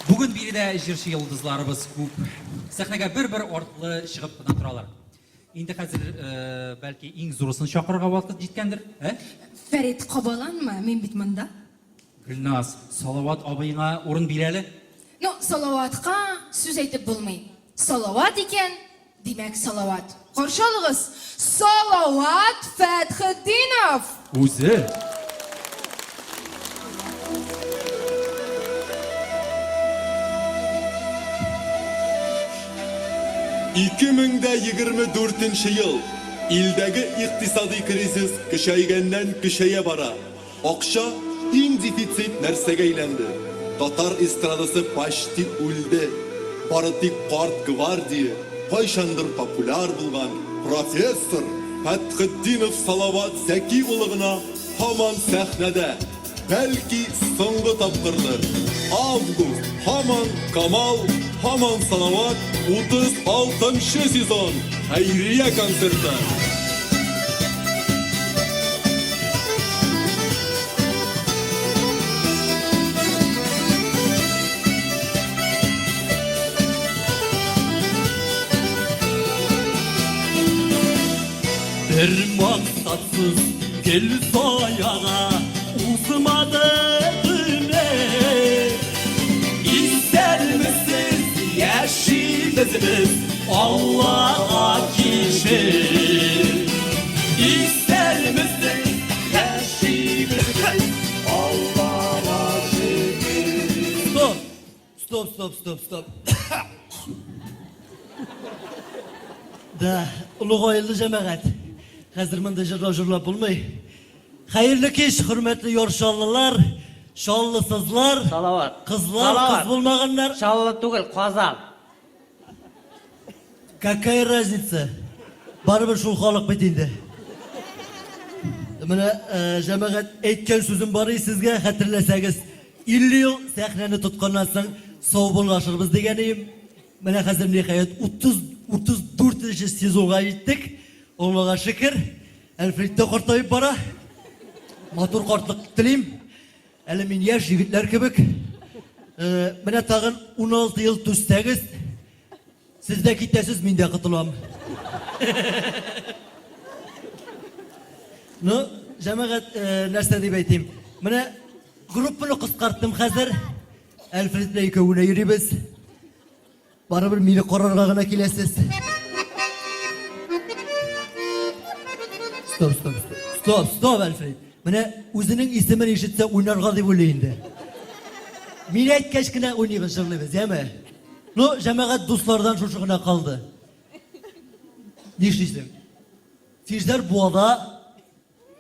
Бүген биредә җырчы йолдызларыбыз күп. Сәхнәгә бер-бер артлы чыгып кына торалар. Инде хәзер, бәлки, иң зурысын чакырырга вакыт җиткәндер, ә? Фәрит, кабаланма, мин бит монда. Гөлназ, Салават абыеңа урын бир әле. Ну, Салаватка сүз әйтеп булмый. Салават икән, димәк, Салават. Каршы алыгыз, Салават Фәтхетдинов! Үзе! 2024 нче ел. Илдәге икътисадый кризис көчәйгәннән-көчәя бара. Акча иң дефицит нәрсәгә әйләнде. Татар эстрадасы почти үлде. Бары тик карт гвардия, кайчандыр популяр булган профессор Фәтхетдинов Салават Зәки улы гына һаман сәхнәдә. Бәлки соңгы тапкырдыр. Август, һаман Камал, һаман Салават, 36 нчы сезон, хәйрия концерты. Бер максатсыз гел заяга узмады гомер. Исәнмесез, яшибез без, Аллага кишер. Исәнмесез, яшибез без, Аллага шөкер. Стоп! Стоп, стоп, стоп, стоп. Да, олыгаелды җәмәгать. Хәзер мондый җырлау җырлап булмый. Хәерле кич, хөрмәтле Яр Чаллылар, чаллысызлар, Салават. кызлар, Салават. кыз булмаганнар. Чаллы түгел, Казан. Какая разница? Барыбер шул халык бит инде. Менә, э, җәмәгать, әйткән сүзем бар и сезгә, хәтерләсәгез, 50 ел сәхнәне тотканнан соң саубуллашырбыз дигән идем. Менә хәзер ниһаять 30 34 нче сезонга җиттек. Аллага шөкер. Әлфрид тә картаеп бара. Матур картлык телим. Әле мин яшь егетләр кебек. Э, менә тагын 16 ел түзсәгез, сез дә китәсез, мин дә котылам. Ну, җәмәгать, э, нәрсә дип әйтим? Менә группаны кыскарттым хәзер. Әлфрид белән икәү генә йөрибез. Барыбер мине карарга гына киләсез. Стоп, стоп, стоп. Стоп, стоп, Әлфрид. Менә үзенең исемен ишетсә уйнарга дип уйлый инде. Мин әйткәч кенә уйныйбыз, җырлыйбыз, яме? Ну, җәмәгать дуслардан шушы гына калды. Нишлисең? Фиждәр Буада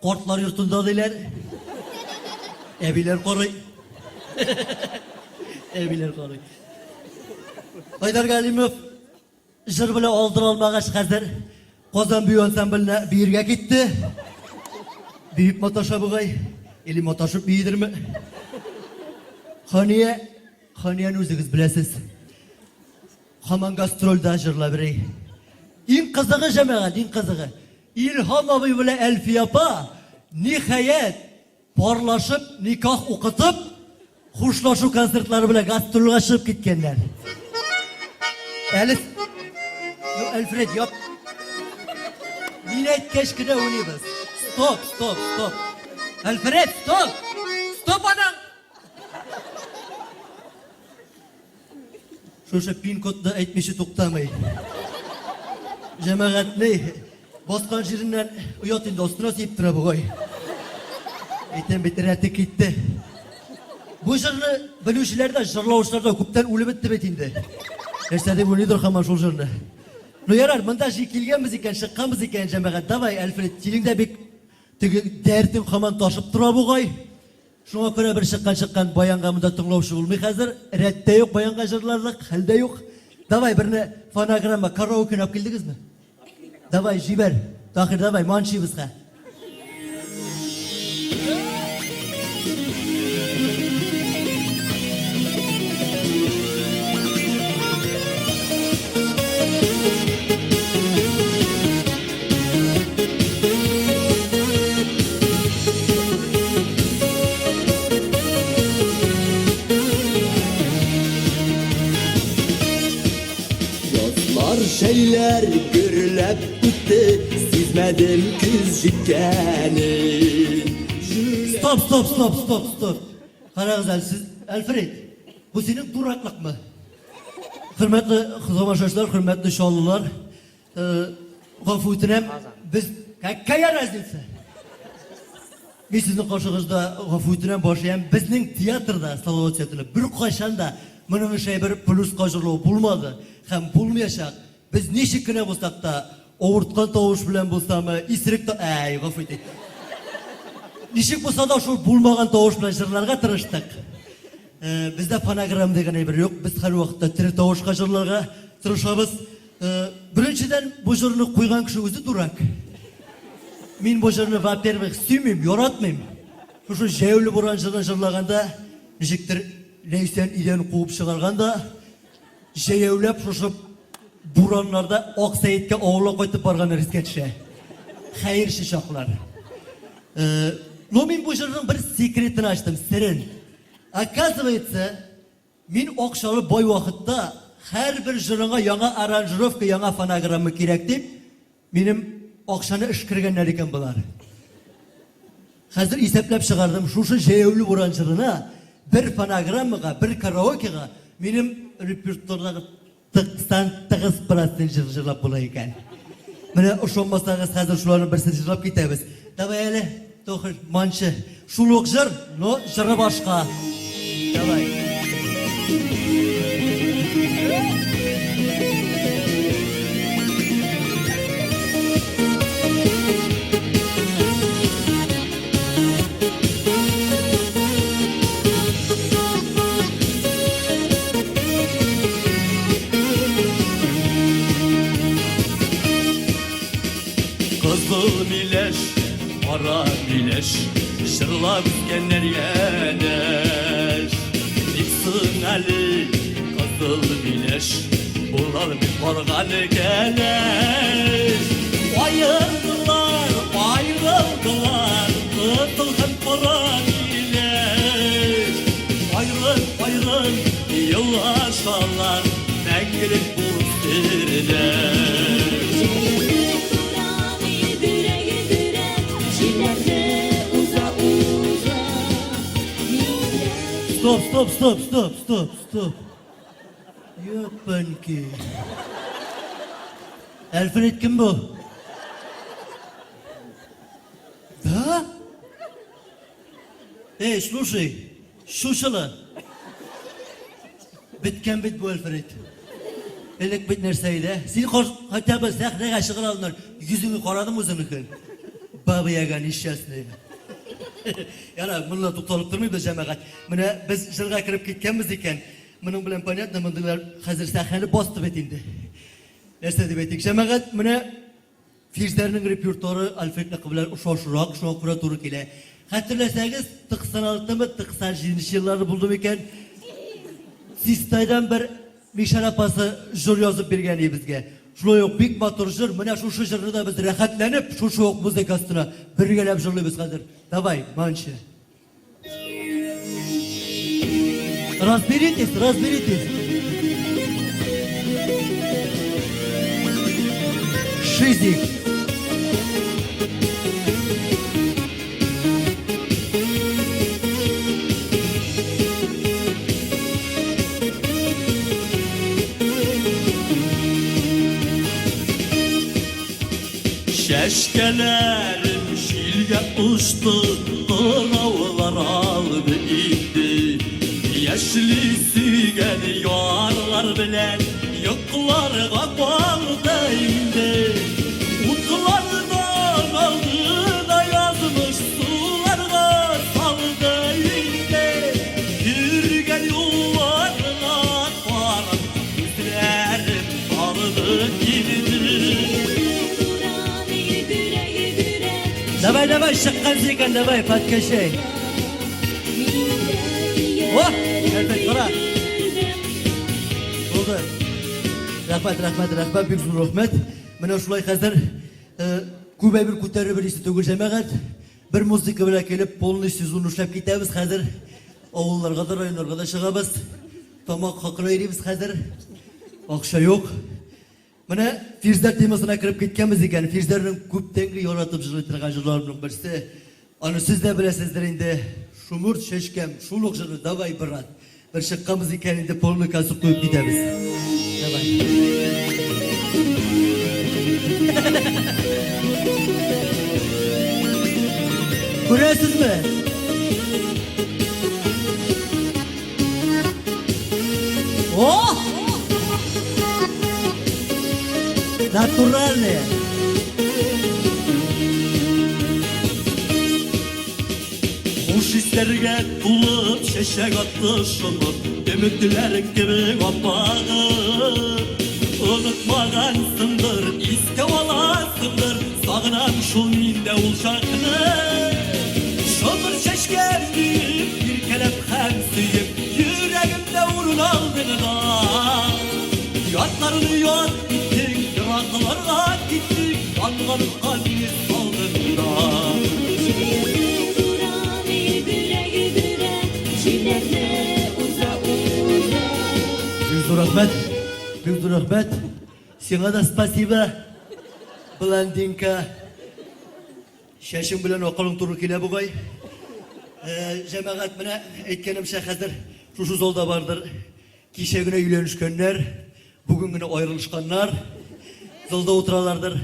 Картлар йортында диләр. Әбиләр карый. Әбиләр карый. Айдар Галимов җыр белән алдыра алмагач хәзер Казан бию ансамбленә биергә китте. Биеп маташа бугай. Или маташып биидерме? Хания, Ханияне үзегез беләсез. Һаман гастрольдә җырлап йөри. Иң кызыгы, җәмәгать, иң кызыгы. Илһам абый белән Әлфия апа, ниһаять, парлашып, никах укытып, хушлашу концертлары белән гастрольгә чыгып киткәннәр. Әле Ну, Альфред, яп. Мин әйткәч кенә уйныйбыз. Стоп, стоп, стоп. Альфред, стоп! Стоп аның! Шушы пин-кодны әйтмичә туктамый. Җәмәгать ни, баскан җиреннән оят инде, астына тиеп тора бугай. Әйтәм бит, рәте китте. Бу җырны белүчеләр дә, җырлаучылар да күптән үлеп бетте бит инде. Нәрсә дип уйлыйдыр һаман шул җырны. Ну ярар, монда җи килгәнбез икән, чыкканбыз икән, җәмәгать, давай, Альфред, синең дә бик теге дәртең һаман ташып тора бугай. Шуңа күрә бер чыккан-чыккан баянга монда тыңлаучы булмый хәзер. Рәттә юк баянга җырларлык, хәлдә юк. Давай берне фонограмма, караокены алып килдегезме? Давай, җибәр. Тахир, давай, манчыйбыз хә. Чәйләр гөрләп үтте, сизмәдем көз җиткәнен. Стоп, стоп, стоп, стоп, стоп. Карагыз әле, сез, Альфред, бу синең дураклыкмы? Хөрмәтле тамашачылар, хөрмәтле чаллылар, э, гафу үтенәм, без какая разница? Мин сезнең каршыгызда гафу үтенәм, баш иям. Безнең театрда, Салават театрында беркайчан да моның ише бер плюска җырлау булмады һәм булмаячак. Без ничек кенә булсак та, авырткан тавыш белән булсамы, исерек та, әй, гафу итик. Ничек булса да шул булмаган тавыш белән җырларга тырыштык. Э, бездә фонограмма дигән әйбер юк. Без һәрвакытта тере тавышка җырларга тырышабыз. Э, беренчедән, бу җырны куйган кеше үзе дурак. Мин бу җырны, во-первых, сөймим, яратмыйм. Шушы җәяүле буран җырын җырлаганда, ничектер Ләйсән өйдән куып чыгарган да, җәяүләп шушы бураннарда Аксәеткә авылга кайтып барган искә төшә. Хәерче чаклар. Э, но мин бу җырның бер секретын ачтым, серен. Оказывается, Мин акчалы бай вакытта һәрбер җырыңа яңа аранжировка, яңа фонограмма кирәк дип, минем акчаны өшкергәннәр икән болар. Хәзер исәпләп чыгардым, шушы җәяүле буран җырына бер фонограммага, бер караокега минем репертуардагы 99 процент җыр җырлап була икән. Менә ошанмасагыз, хәзер шуларның берсен җырлап китәбез. Давай әле, Тохыр, манчы. Шул ук җыр, но җыры башка. Давай. Кызыл миләш, кара миләш, Җырлап үскәннәр янәш. Тик соң әле, кызыл миләш, Булар бит барган кәләш. Аердылар, аерылдылар, Кызыл һәм кара миләш. Аерым, аерым елашалар, Мәңгелек бу сердәш. Стоп, стоп, стоп, стоп, стоп, стоп. Ёпаньки. Альфред кем бу? Да? Эй, слушай, чучело. Беткән бит бу Альфред. Элек бит нәрсә иде? Син хотя бы сәхнәгә чыгыр алдыннан йөзеңне карадың үзеңнекен? Баба Яга несчастный. Яра, монда тукталып тормыйбыз, җәмәгать. Менә без җырга кереп киткәнбез икән, моның белән понятно, мондыйлар хәзер сәхнәне басты бит инде. Нәрсә дип әйтик, җәмәгать, менә Фирзәрнең репертуары Альфредныкы белән ошашрак, шуңа күрә туры килә. Хәтерләсәгез, 96-мы, 97 еллары булды микән? Чистайдан бер Мишәр апасы җыр язып биргән иде безгә. Шулай ук бик матур җыр. Менә шушы җырны да без рәхәтләнеп, шушы ук музыка астына бергәләп җырлыйбыз хәзер. Давай, манчы. Разберитесь, разберитесь. Шизик. Чәчкәләрем җилгә очты, Кыраулар алды инде. Яшьли сөйгән ярлар белән Йокларга калды инде. Утлардан алды да язмыш Суларга салды инде. Йөргән юлларына карап, Күзләрем талды инде. Давай, давай, чыккан икән, давай, подкачай. О, Әлфәт, кара. Булды. Рәхмәт, рәхмәт, рәхмәт, бик зур рәхмәт. Менә шулай хәзер э, күп әйбер күтәрер бер исе түгел җәмәгать. Бер музыка белән килеп, полный сезон эшләп китәбез хәзер. Авылларга да, районнарга да чыгабыз. Тамак хакына йөрибез хәзер. Акча юк. Менә Фирзәр темасына кереп киткәнбез икән, Фирзәрнең күптәнге яратып җырлый торган җырларының берсе. Аны сез дә беләсездер инде. Шомырт чәчкәм, шул ук җырны давай, брат. Бер чыкканбыз икән инде полный концерт куеп китәбез. Давай. Күрәсезме? О! Натуральные. Хуш исләргә тулып, чәчәк атты шомырт, Өметләр кебек аппагым. Онытмагансыңдыр, искә аласыңдыр, Сагынам шул мин дә ул чакны. Шомырт чәчкәм диеп, иркәләп һәм сөеп, Йөрәгемдә урын алдың да. Ятларны ят иттең, еракларга киттең, Янган утка мине салдың да. Җәяүле буран йөгерә-йөгерә, Җилләрне уза-уза. Бик зур рәхмәт, бик зур рәхмәт. Сиңа да спасибо, блондинка. Чәчең белән акылың туры килә бугай. Җәмәгать, менә әйткәнемчә, хәзер шушы залда бардыр. Кичә генә өйләнешкәннәр, бүген генә аерылышканнар. Залда утыралардыр.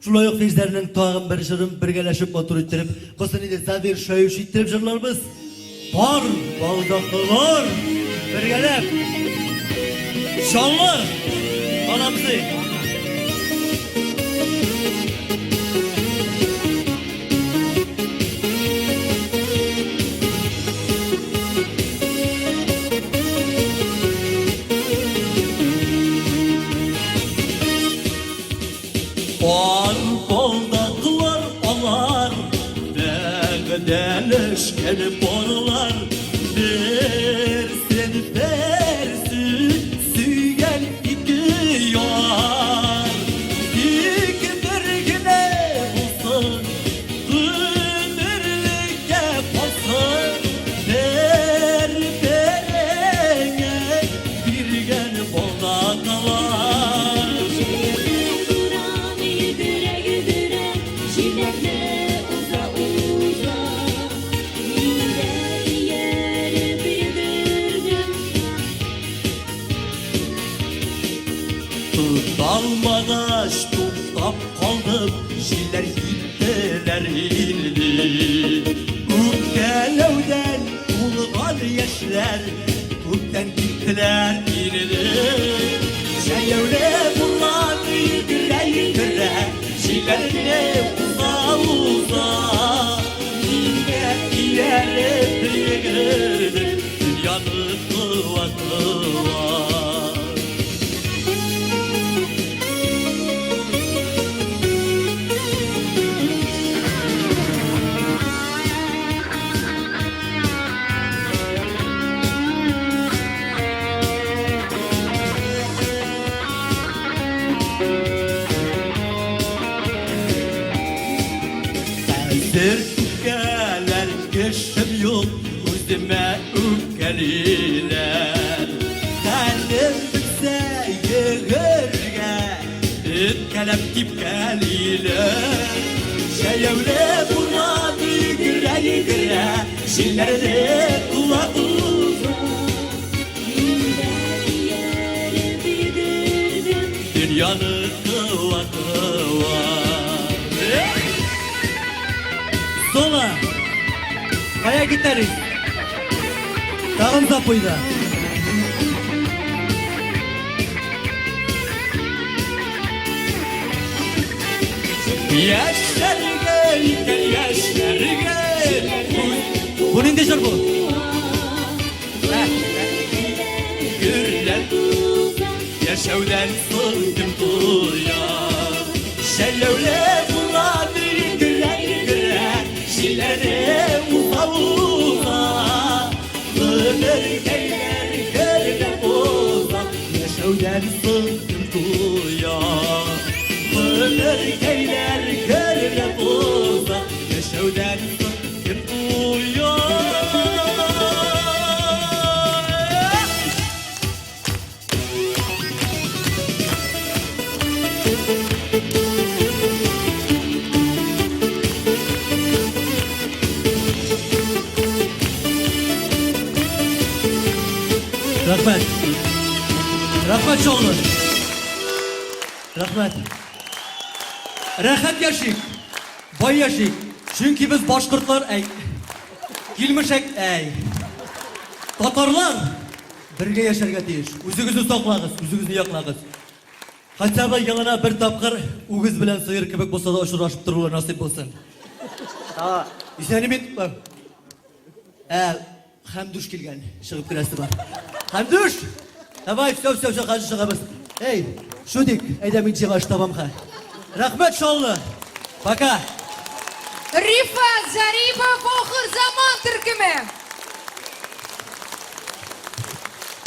Шулай ук Фирзәрнең тагын бер җырын бергәләшеп матур иттереп, бусын инде завершающий иттереп җырларбыз. Пар балдаклылар бергәләп. Чаллы, Анамзый. Пар балдаклар алар, Вәгъдәләшкән парлар, Берсен берсе сөйгән ике яр. Тик бер генә булсын, Гомерлеккә калсын, Бер-береңә биргән балдаклар. Җәяүле буран йөгерә-йөгерә, Җилләрне уза-уза. Мин дә ияреп йөгердем. Тоталмагач туктап калдым, Җилләр киттеләр инде. Үпкәләүдән тулган яшьләр Күптән киттеләр инде. Җәяүле буран йөгерә-йөгерә, Җилләрне уза-уза. Мин дә ияреп йөгердем, Дөньяны куа-куа. Хәзер үпкәләр кешем юк, Үземә үпкәлиләр. Хәлем бетсә йөгергә, Үпкәләп типкәлиләр. Җәяүле буран йөгерә-йөгерә, Җилләрне куа-куа. Мин дә ияреп йөгердем. Дөньяны куа-куа. Зона! Кая китәрез? Тагын запойда. Яшьләргә икән яшьләргә. Бу нинди җыр бу? Гөрләп яшәүдән соң кем туя? Җәяүле буран йөгерә йөгерә, Җилләре уза уза. Гомеркәйләр гөрләп уза, Яшәүдән соң кем туя? Гомеркәйләр гөрләп уза, Яшәүдән соң кем туя? Рәхмәт. Рәхмәт, Чаллы. Рәхмәт. Рәхәт яшик, бай яшик. Чөнки без башкортлар, әй, килмешәк, әй. Татарлар бергә яшәргә тиеш. Үзегезне саклагыз, үзегезне яклагыз. Хотя бы елына бер тапкыр үгез белән сыер кебек булса да очрашып торулар насыйп булсын. Исәнме? Ә, Хәмдүш килгән, чыгып керәсе бар. Хәмдүш! Давай, все, все, все, хәзер чыгабыз. Эй, Шутик, әйдә мин сиңа эш табам хә. Рәхмәт, Чаллы. Пока. Рифат Зарипов Ахыр заман төркеме.